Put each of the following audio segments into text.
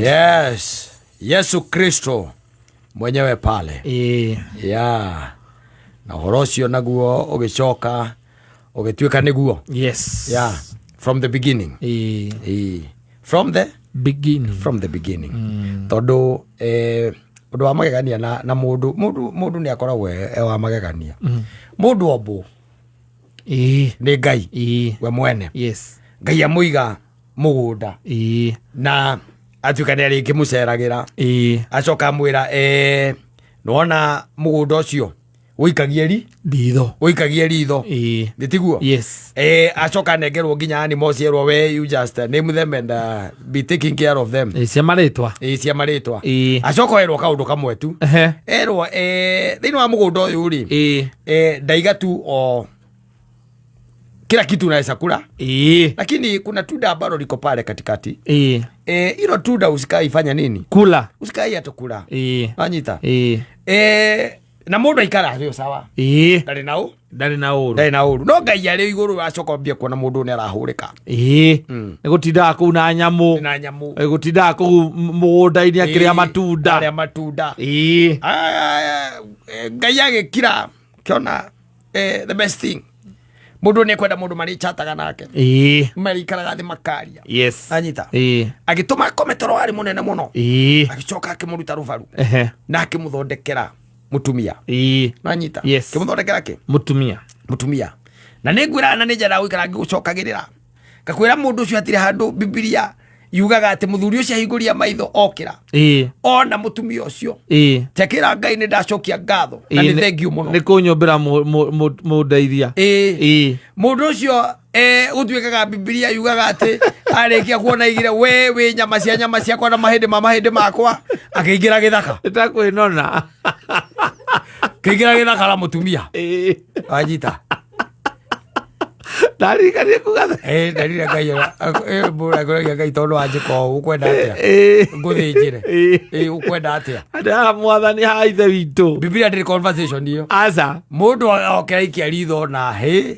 Yes, Yesu Kristo mwenyewe pale. Yeah. Na ũhoro ũcio naguo ũgĩcoka ũgĩtuĩka nĩguo. Yeah. From the beginning. Ĩĩ. From the Beginning. From the beginning. Tondũ ũndũ wa magegania na mũndũ nĩ akoragwo e wa magegania. Mũndũ ombwo nĩ Ngai we mwene. Ngai amũiga mũgũnda na atuĩka nĩ arĩkĩmũceragĩra. Acoka amwĩra, nĩwona mũgũnda ũcio ũikagie ri Ritho. Ũikagie ritho. Nĩ tiguo? Yes. Acoka anengerwo nginya animals, erwo, "We, you just name them and be taking care of them." Cia marĩtwa. Cia marĩtwa. Acoka erwo kaũndũ kamwe tu. Erwo, thĩinĩ wa mũgũnda ũyũ rĩ, ndaiga tu o kila kitu unaweza kula, lakini kuna tunda ambalo liko pale katikati. Hilo tunda usikai fanya nini? Kula. Usikai hata kula. Anyita. Na mũndũ aikara arĩ o sawa. Ndarĩ na ũ Ndarĩ na ũru. Ndarĩ na ũru, no Ngai arĩ igũrũ acoka ambia kuona mũndũ nĩ arahũrĩka. Nĩ gũtindaga kũu na nyamũ. Na nyamũ. Gũtindaga kũu mũgũnda-inĩ akĩrĩa matunda. Arĩa matunda. Ah, Ngai agĩkira kĩona, the best thing, mũndũ nĩ ekwenda mũndũ marĩchataga nake, marĩikaraga thĩ makaria. Anyita. Agĩtũma akome toro warĩ mũnene mũno. Agĩcoka akĩmũruta rũbaru na akĩmũthondekera mũtumia. Nanyita. Yes. Akĩmũthondekera kĩ? Mũtumia. Mũtumia. Na nĩ ngwĩra, na nĩ njendaga gũikara ngĩgũcokagĩrĩra, ngakwĩra mũndũ ũcio hatirĩ handũ Bibilia yugaga atĩ mũthuri ũcio ahingũria maitho okĩra ona mũtumia ũcio. Tekĩra Ngai nĩ ndacokia ngatho na nĩ thengiũ mũno. Nĩ kũnyũmbĩra mũndeithia. Mũndũ ũcio, gũtuĩkaga Bibilia yugaga atĩ arĩkia kuona igire, "We wĩ nyama cia nyama ciakwa na mahĩndĩ ma mahĩndĩ makwa," akĩingĩra gĩthaka. Ĩtakwĩnona. Kĩingĩra gĩthaka na mũtumia. Wanyita. Ndaririkanire kuga. Ndarire Ngai mũragoragia Ngai tondũ wanjĩka ũũ, ũkwenda atĩa? Ngũthĩnjĩre? Ũkwenda atĩa? Andĩ haha mwathani, haha ithe witũ. Bibilia ndĩrĩ conversation ĩyo. Aca. Mũndũ okĩra ikia ritho na hĩ.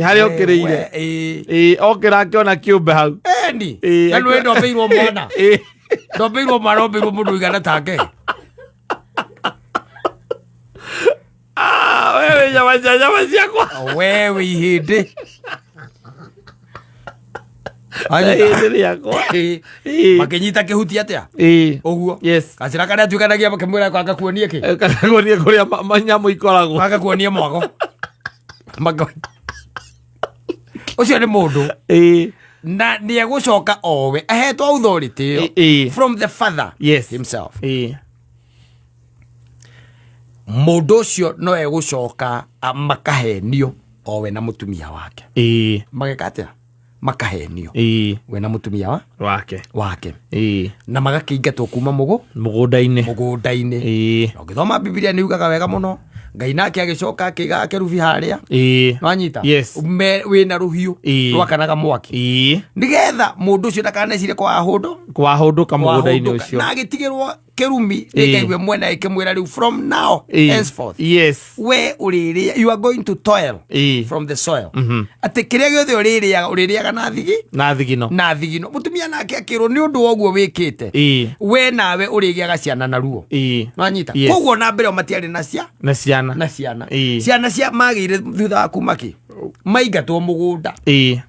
Harĩa okĩrĩire. Okĩra akĩona kĩũmbe hau. Eni. Na nĩwe ndombĩirwo mwana. Ndombĩirwo mwana, ombĩirwo mũndũ ũigana take. Ah, wewe nyama cia nyama ciakwa. Wewe ihĩndĩ. Ihĩndĩ rĩakwa. Makĩnyita kĩhuti atĩa? Ũguo. Gacĩra karĩa atuĩkanagia makĩmwĩra agakuonie kĩ? Kanagonie kũrĩa nyamũ ikoragwo. Agakuonie mwago. Ũcio nĩ mũndũ na nĩ egũcoka owe ahetwo authority ĩyo from the father himself. Mũndũ ũcio no egũcoka makahenio owe na mũtumia wake. Mageka atĩa? Makahenio we na mũtumia wa wake. Wake. Na magakĩingatwo kuma mũgũ mũgũnda-inĩ. Mũgũnda-inĩ. Na ũngĩthoma Bibilia nĩ yugaga wega mũno, Ngai nake agĩcoka akĩiga akerubi harĩa. Nwanyita? Yes. Wĩna rũhiũ rwakanaga mwaki nĩgetha mũndũ ũcio ndakanecire kwahũndũ Kwahũndũka mũgũnda-inĩ kwahũndũka. ũcio. Na agĩtigĩrwo kĩrumi nĩ Ngai we mwene, ĩkĩmwĩra rĩu, "From now henceforth, we ũrĩrĩa, you are going to toil from the soil," atĩ kĩrĩa gĩothe ũrĩrĩaga, ũrĩrĩaga na thigi na thigino. Na thigino. Mũtumia nake akĩrwo, nĩ ũndũ wa ũguo wĩkĩte, we nawe ũrĩgĩaga ciana na ruo. Nwanyita? Yes. Koguo na mbere o matiarĩ na cia Na ciana. Na ciana. Ciana cia magĩire thutha wa kuma kĩ maingatwo mũgũnda.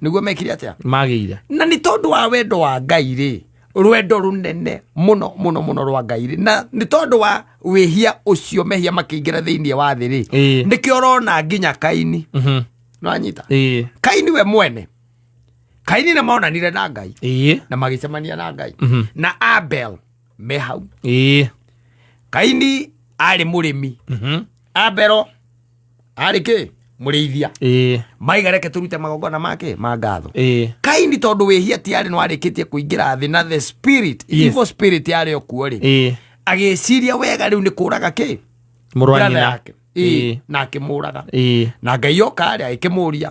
Nĩguo mekire atĩa? Magĩire. Na nĩ tondũ wa wendo wa Ngai rĩ, rwendo rũnene mũno mũno mũno rwa Ngai rĩ, na nĩ tondũ wa wĩhia ũcio, mehia makĩingĩra thĩinĩ wa thĩ rĩ, nĩkĩo ũrona nginya Kaini. Nwanyita? Kaini we mwene, Kaini nĩ monanire na Ngai na magĩcemania na Ngai na Abel me hau. Kaini arĩ mũrĩmi, Abelo arĩ kĩ? Mũrĩithia. Maiga, "Reke tũrute magongona make ma ngatho." Kaini, tondũ wĩhia ti arĩ no arĩkĩtie kũingĩra thĩ na the spirit, evil spirit yarĩ o kuo rĩ, agĩciria wega rĩu nĩ kũraga kĩ? Mũrũ wa Brother nyina. yake. Na akĩmũraga. Na Ngai oka arĩa ĩkĩmũria,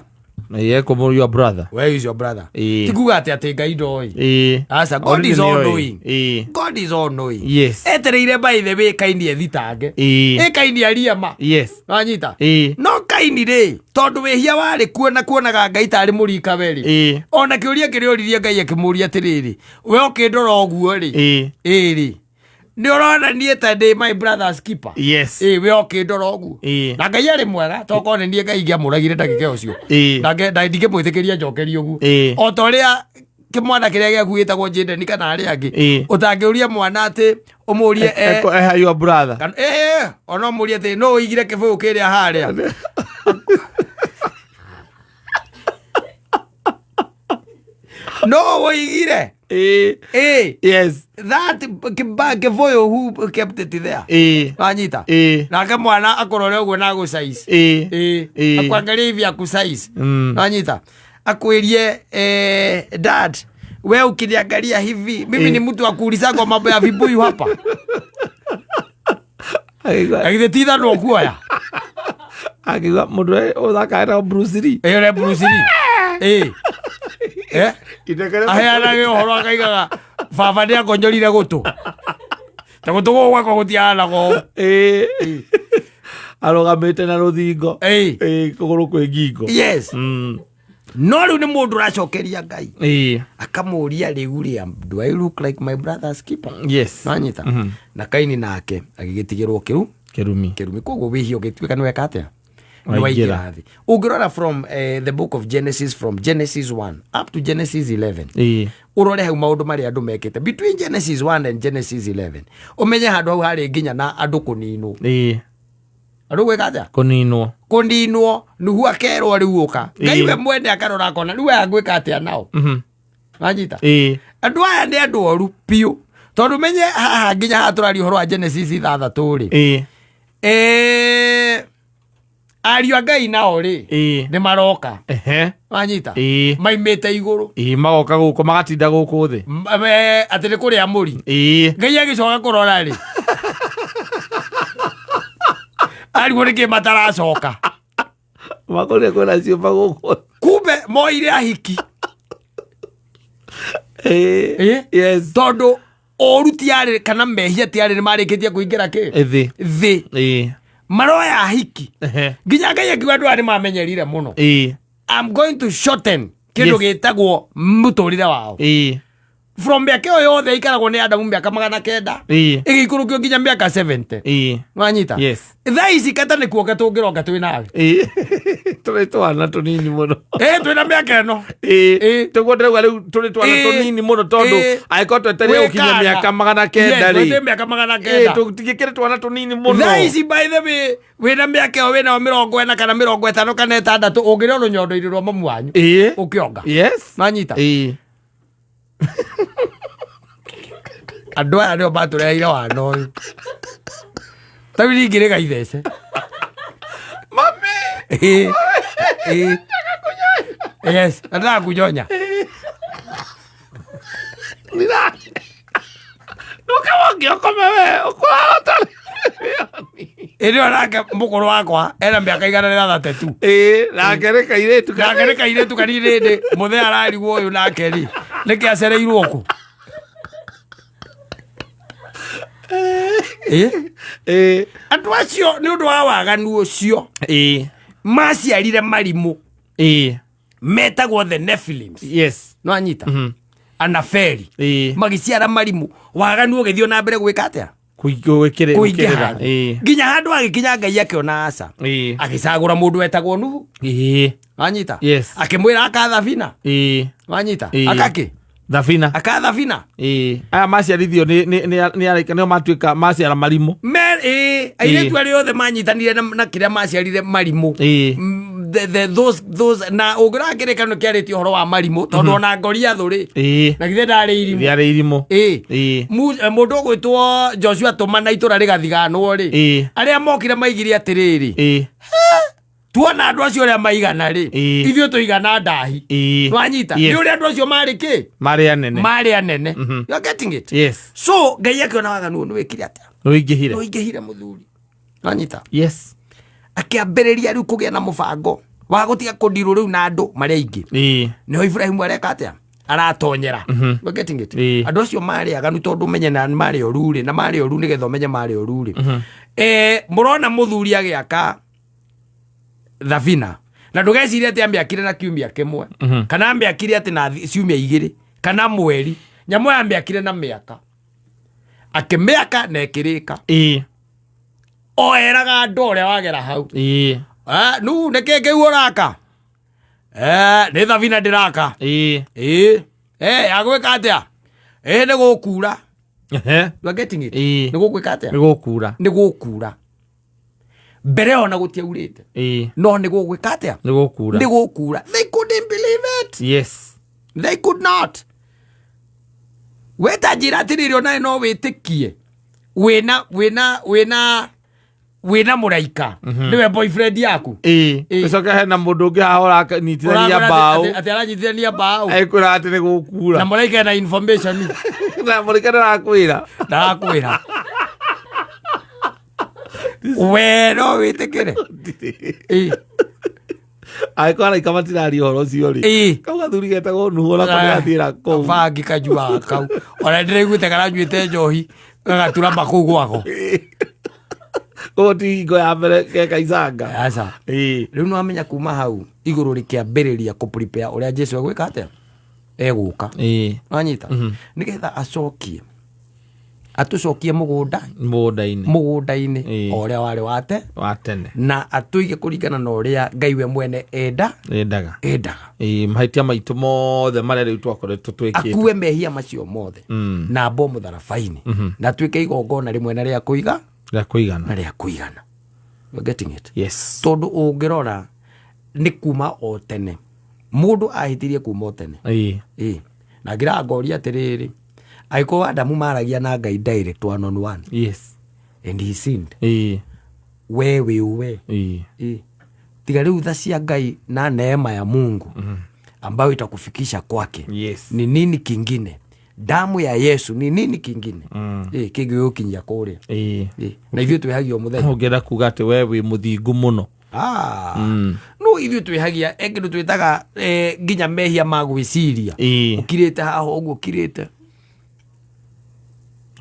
Ekũmũria, "Your brother?" "Where is your brother?" Ti kuga atĩ Ngai ndoĩ. Aca, God Already is all nĩoĩ. knowing. God is all knowing. Etereire by the way Kaini ethitange. Ĩ Kaini arie ma. Wanyita? No Kaini Kaini rĩ, tondũ wĩhia warĩ kuo na kuonaga Ngai tarĩ mũrikawe rĩ, ona kĩũria kĩrĩa oririe Ngai akĩmũria atĩrĩrĩ, we ũkĩndora ũguo rĩ, ĩĩ rĩ, nĩ ũrona niĩ ta ndĩ my brother's keeper? Yes. Ĩĩ, we ũkĩndora ũguo. Na Ngai arĩ mwega, tokorwo nĩ niĩ Ngai ingĩamũragire ndagĩka ũcio. Na ndingĩmwĩtĩkĩria njokerie ũguo. O ta ũrĩa kĩmwana kĩrĩa gĩaku gĩtagwo Jaden kana arĩa angĩ, ũtangĩũria mwana atĩ ũmũrie Eha your brother. Kana ona ũmũrie atĩ no ũigire kĩbũyũ kĩrĩa harĩa. No ũigire. Yes. That kĩbũyũ, who kept it there? Wanyita? Nake mwana akũrore ũguo na agũcaici. Akwangalia hivi akusize. Wanyita? Akwĩrie, "Dad, we ukiniangalia hivi, mimi ni mtu wa kuulizagwa mambo ya vibuyu hapa?" Akigua. Na githĩ ti ithanwa ũkuoya? Akiuga mũndũ ũrĩa ũthakaga etagwo Bruce Lee. Ĩyo nĩ Bruce Lee. Ĩĩ. Inegene. Aheanage ũhoro akaigaga baba nĩ akonyorire gũtũ, ta gũtũ gũkũ gwakwa gũtiahanaga ũũ. Arũgamĩte na rũthingo. Kũgũrũ kwĩ ngingo. Yes. No rĩu nĩ mũndũ ũracokeria Ngai, akamũria rĩu rĩa, "Do I look like my brother's keeper?" Nanyita? Na Kaini nake agĩgĩtigĩrwo kĩru Kĩrumi. Kĩrumi. Koguo wĩhia ũgĩtuĩka nĩ weka atĩa? Nĩ Waingĩra. waingĩra thĩ. Ũngĩrora from the book of Genesis, from Genesis 1 up to Genesis 11, ũrore hau maũndũ marĩa andũ mekĩte between Genesis 1 and Genesis 11, ũmenye handũ hau harĩ nginya na andũ kũninwo. Andũ gwĩka atĩa? Kũninwo. Kũninwo. Nuhu akerwo rĩu ũka. Ngai we mwene akarora akona rĩu aya ngwĩka atĩa nao? Wanyita? Andũ aya nĩ andũ oru biũ, tondũ menye haha nginya haha tũraria ũhoro wa Genesis 6 rĩ, ariũ a Ngai nao rĩ, nĩ maroka. Wanyita? Maimĩte igũrũ. Magoka gũkũ, magatinda gũkũ thĩ. Atĩ nĩ kũrĩa mũri. Ngai agĩcoka kũrora rĩ, arigwo nĩkĩ mataracoka. Makorire kwĩna ciũmba gũkũ. Kumbe moire ahiki. Yes. Tondũ ũru tiarĩ kana mehia tiarĩ nĩ marĩkĩtie kũingĩra kĩ? Thĩ. Thĩ. Maroya ahiki. Nginya Ngai akiuga andũ aya nĩ mamenyerire mũno. I'm going to shorten kĩndũ gĩtagwo mũtũrĩre wao. From mĩaka ĩyo yothe ikaragwo nĩ Adamu, mĩaka 900, ĩgĩikũrũkio nginya mĩaka 70. Wanyita? Yes. Thaa ici kata nĩ kuonga tũngĩronga twĩ nawe. Tũrĩ twana tũnini mũno. Twĩna mĩaka ĩno. Tũguo ndĩrauga rĩu tũrĩ twana tũnini mũno, tondũ angĩkorwo twetereire Wĩ gũkinya kana. mĩaka 900 Yes, rĩ, twĩ mĩaka 900. Tũtigĩkĩrĩ twana tũnini mũno. Thaa ici, by the way, wĩna mĩaka ĩyo wĩnayo, 40 kana 50 kana 60, ũngĩrĩ o rũnyondo-inĩ rwa mamu wanyu ũkĩonga. Wanyita? Andũ aya nĩo matũreheire wana ũyũ. Ta rĩu ningĩ rĩgaithece. Mami. Ĩĩ. Yes, nataka kunyonya. Ndũkawonge ũkome we ũkũrara ũtarĩ. Ĩrĩ nake mũkũrũ wakwa ena mĩaka 160 tu. Nake nĩ kairĩtu. Nake nĩ kairĩtu kanini ndĩ mũthee ararigwo ũyũ nake rĩ nĩkĩ acereirwo kũ? Andũ acio nĩ ũndũ wa waganu ũcio maciarire marimũ metagwo the Nephilims. No anyita? Anaferi. Magĩciara marimũ, waganu ũgĩthiĩ na mbere gwĩka atĩa? Gwĩkĩrĩra. Kũingĩha nginya handũ agĩkinya Ngai akĩona aca, agĩcagũra mũndũ wetagwo Nuhu. Wanyita? Yes. Akĩmwĩra aka thabina. Wanyita? Akakĩ? Thabina. Aka thabina. Aya maciarithio nĩ araika nĩo matuĩka maciara marimũ. Airĩtu arĩa othe manyitanire na kĩrĩa maciarire marimũ. Those na ũngĩrora kĩrĩkanĩro kĩarĩtie ũhoro wa marimũ, tondũ ona Goliathũ rĩ, na githĩ ndarĩ irimũ? Rĩarĩ irimũ. Mũndũ ũgwĩtwo Joshua tũmana itũra rĩgathiganwo rĩ, arĩa mokire maigire atĩrĩrĩ, tuona andũ acio ũrĩa maigana rĩ, ithuĩ tũigana ndahi. Wanyita? Yes. Nĩ ũrĩa andũ acio marĩ kĩ? Marĩ anene. Marĩ anene. You are getting it? Yes. So Ngai akĩona waganu ũyũ nĩ wĩkire atĩa? Rũingĩhire. Nĩ mũthuri. Wanyita? Yes. Akĩambĩrĩria rĩu kũgĩa na mũbango wa gũtiga kũndirwo rĩu na andũ marĩ aingĩ. Nĩho Ibrahimu areka atĩa? Aratonyera. You are getting it? Andũ acio marĩ aganu, tondũ menye na marĩ oru rĩ, na marĩ oru nĩgetha ũmenye marĩ oru rĩ, mũrona mũthuri agĩaka Thabina na ndũgecirie atĩ amĩakire na kiumia kĩmwe, kana amĩakire atĩ na ciumia 2 kana mweri. Nyamũ ĩyo amĩakire na mĩaka, akĩmĩaka na ĩkĩrĩka. O eraga andũ ũrĩa wagera hau. Ah, nu nĩkĩ kĩu ũraka? Eh, nĩ thabina ndĩraka. Ĩĩ. Eh, yagwĩka atĩa? Ĩĩ, nĩ gũkura. You are getting it? Ĩĩ. Nĩ gũgwĩka atĩa? Nĩ gũkura. Nĩ gũkura. Mbere ona gũtiaurĩte. No nĩ gũgwĩka atĩa? Nĩ gũkura. Nĩ gũkura. They couldn't believe it. Yes. They could not. Weta njĩra atĩrĩrĩ, onawe no wĩtĩkie wĩna wĩna wĩna wĩna mũraika nĩwe boyfriend yaku. Ĩĩ. Ũcoke hena mũndũ ũngĩ haha ũranyitithania Ũrakora mbaũ. Atĩ aranyitithania mbaũ. Ekwĩra atĩ nĩ gũkura. Na mũraika ena information. Na mũraika ndarakwĩra. Ndarakwĩra. We no wĩtĩkĩre? Ĩĩ. Angĩkorwo araika matiraria ũhoro ũcio rĩ, kau gathuri getagwo Nuhu onako nĩgathiĩra kũu. Bangi kanyuaga kau, ona ndĩraiguĩte karanyuĩte njohi gagaturama kũu gwako. Koguo ti hingo ya mbere geka icanga. Aca. Rĩu nĩwamenya kuma hau igũrũ rĩkĩambĩrĩria kũ prepare ũrĩa Jesu egwĩka atĩa, egũka. Wanyita? Nĩgetha acokie, atũcokie mũgũnda. Mũgũnda-inĩ. Mũgũnda-inĩ. O ũrĩa warĩ wate wa tene. Na atũige kũringana na ũrĩa Ngai we mwene enda. Endaga. Endaga. Ĩĩ, mahĩtia maitũ mothe marĩa rĩu twakoretwo twĩkĩte. Akue mehia macio mothe na ambwo mũtharaba-inĩ na atuĩke igongona rĩmwe na rĩa kũiga. Rĩa kũigana. Na rĩa kũigana. You're getting it? Yes. Tondũ ũngĩrora nĩ kuma o tene mũndũ ahĩtirie, kuma o tene. Ĩĩ. Na ngira ngoria atĩrĩrĩ, angĩkorwo Adamu maragia na Ngai direct, one on one, and he sinned, we wĩ we? Ĩĩ. Tiga rĩu tha cia Ngai na neema ya Mungu ambayo itakufikisha kwake, ni nini kingine? Damu ya Yesu, ni nini kingine? Ĩĩ, kĩngĩgũkinyia kũrĩa? Ĩĩ. Na ithuĩ twĩhagia o mũthenya. Ũngĩenda kuga atĩ we wĩ mũthingu mũno? Ah. No ithuĩ twĩhagia e kĩndũ twĩtaga nginya mehia ma gwĩciria. Ũkirĩte haha ũguo, ũkirĩte.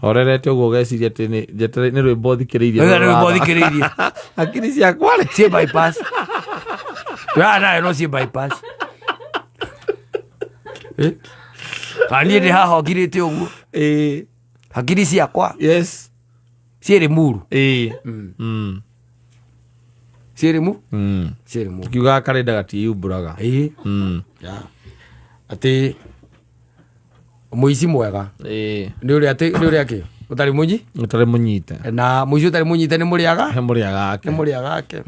Horerete ũguo, ũgeciria atĩ nĩ rwĩmbo thikĩrĩirie. Nĩ rwĩmbo thikĩrĩirie. Hakiri ciakwa rĩ. Ciĩ bypass. Twĩhaga nayo no ciĩ bypass. Eh? Kana niĩ ndĩ haha ngirĩte ũguo, hakiri ciakwa ciĩrĩ muru. Ciĩrĩ mu ciĩrĩ muru. Kiugaga karenda gatiyumbũraga. Ĩĩ. Ya. Atĩ mũici mwega nĩ ũrĩa atĩ nĩ ũrĩa kĩ ũtarĩ mũnyi. Ũtarĩ mũnyite. Na mũici ũtarĩ mũnyite nĩ mũrĩaga. He mũrĩaga ake. Nĩ mũrĩaga ake.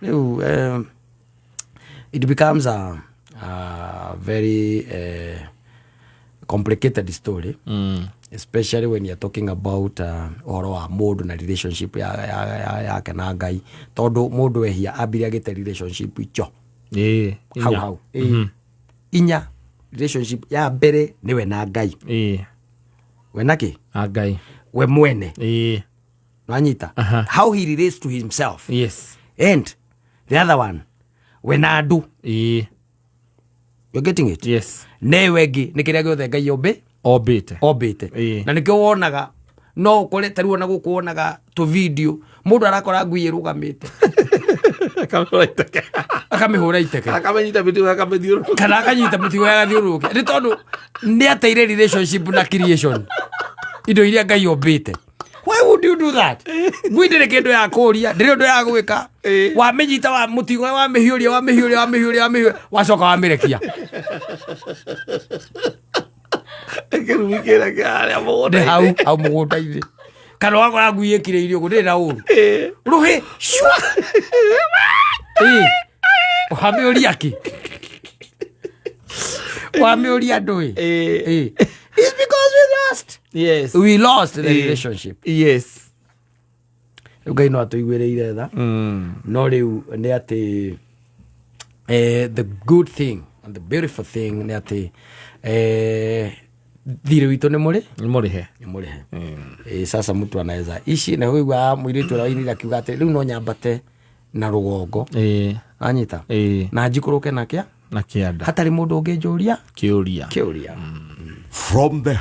Rĩu it becomes a very complicated story, especially when you're talking about ũhoro wa mũndũ na relationship yake na Ngai, tondũ mũndũ ehia ambire agĩte relationship icho. Hau. Inya. Hau. Ĩĩ. Inya relationship ya mbere nĩwe na Ngai. We na kĩ? Na Ngai. We mwene. Nwanyita? Aha. How he relates to himself. And the other one, we na andũ. You're getting it? Yes. Newe ĩngĩ nĩ kĩrĩa gĩothe Ngai ombĩ. Ombĩte. Ombĩte. Na nĩkĩo wonaga no ũkore tarĩu ona gũkũ wonaga tũ video mũndũ arakora ngui ĩrũgamĩte, Akamĩhũra iteke. Akamĩhũra iteke. Akamĩnyita mĩtĩ, akamĩthiũrũrũka. Kana akanyita mũtigo agathiũrũrũke, nĩ tondũ nĩ ateire relationship na creation, indo iria Ngai ombĩte. Why would you do that? Ngui ndĩrĩ kĩndũ ya kũria, ndĩrĩ ũndũ ya gwĩka. Wamĩnyita wa mũtigo, wamĩhiũria, wamĩhiũria, wamĩhiũria, wamĩhiũria, wacoka wamĩrekia. Kĩrumi kĩrĩa kĩa harĩa nĩ mũgũnda. Hau hau mũgũnda-inĩ, kana wakora ngui ĩkire irio ũguo, ndĩrĩ na ũru. Rũhĩ cua. Ĩĩ. Wamĩũria kĩ? Wamĩũria ndũĩ? Ĩĩ. It's because we lost we lost the relationship. Rĩu Ngai no atũiguĩrĩire tha, no rĩu nĩ atĩ the good thing and the beautiful thing nĩ atĩ thirĩ witũ nĩ mũrĩ. Nĩ mũrĩhe. Nĩ mũrĩhe. Sasa mtu anaweza ici na wĩigua mũirĩtu ũrĩa wainire akiuga atĩ rĩu no nyambate na rũgongo, anyita, na njikũrũke na kĩa na kĩanda hatarĩ mũndũ ũngĩnjũria kĩũria. Kĩũria. From the